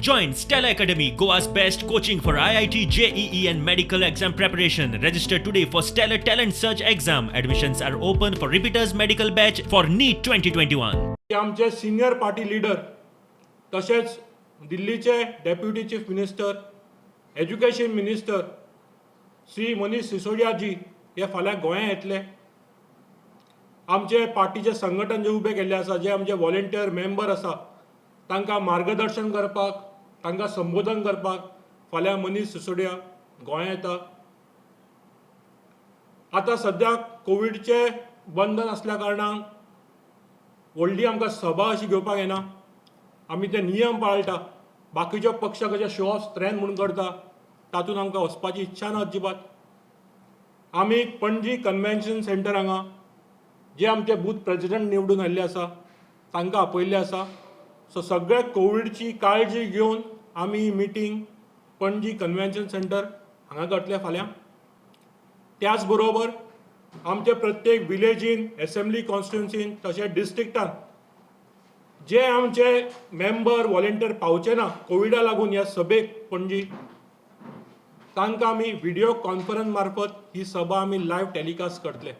Join Stellar Academy, Goa's best coaching for IIT, JEE, and medical exam preparation. Register today for Stellar Talent Search exam. Admissions are open for repeaters medical batch for NEET 2021. आमचे senior party leader तशेंच दिल्लीचे deputy chief minister, education minister Shri Manish Sisodia ji हे फाल्यां गोंयांत येतले. आमचे पार्टीचे संघटन जे उबे केल्ले आसा, जे आमचे वॉलेंटियर मेंबर आसा, तांकां मार्गदर्शन करपाक, तांकां संबोधन करपाक फाल्यां मनीष सिसोदिया गोंयांत येता. आतां सद्याक कोविडचें बंधन आसल्या कारणान व्हडली आमकां सभा अशी घेवपाक येना. आमी ते नियम पाळटा. बाकीच्यो पक्ष कशे शो ऑफ स्ट्रेंथ म्हणून करता, तातूंत आमकां वचपाची इच्छा ना अजिबात. आमी पणजी कन्वेन्शन सेंटर हांगा जे आमचे बूथ प्रेजिडंट निवडून आयिल्ले आसा, तांकां आपयल्ले आसा. सो सगळे कोविडची काळजी घेवन आमी ही मिटींग पणजी कन्वेन्शन सेंटर हांगा करतले फाल्यां. त्याच बरोबर आमचे प्रत्येक विलेजीन, एसेंब्ली कॉन्स्टिट्युन्सीन तशेंच डिस्ट्रिक्टान जे आमचे मेंबर वॉलेंटियर पावचे ना कोविडा लागून ह्या सभेक पणजी, तांकां आमी व्हिडिओ कॉन्फरन्स मार्फत ही सभा आमी लायव्ह टेलिकास्ट करतले.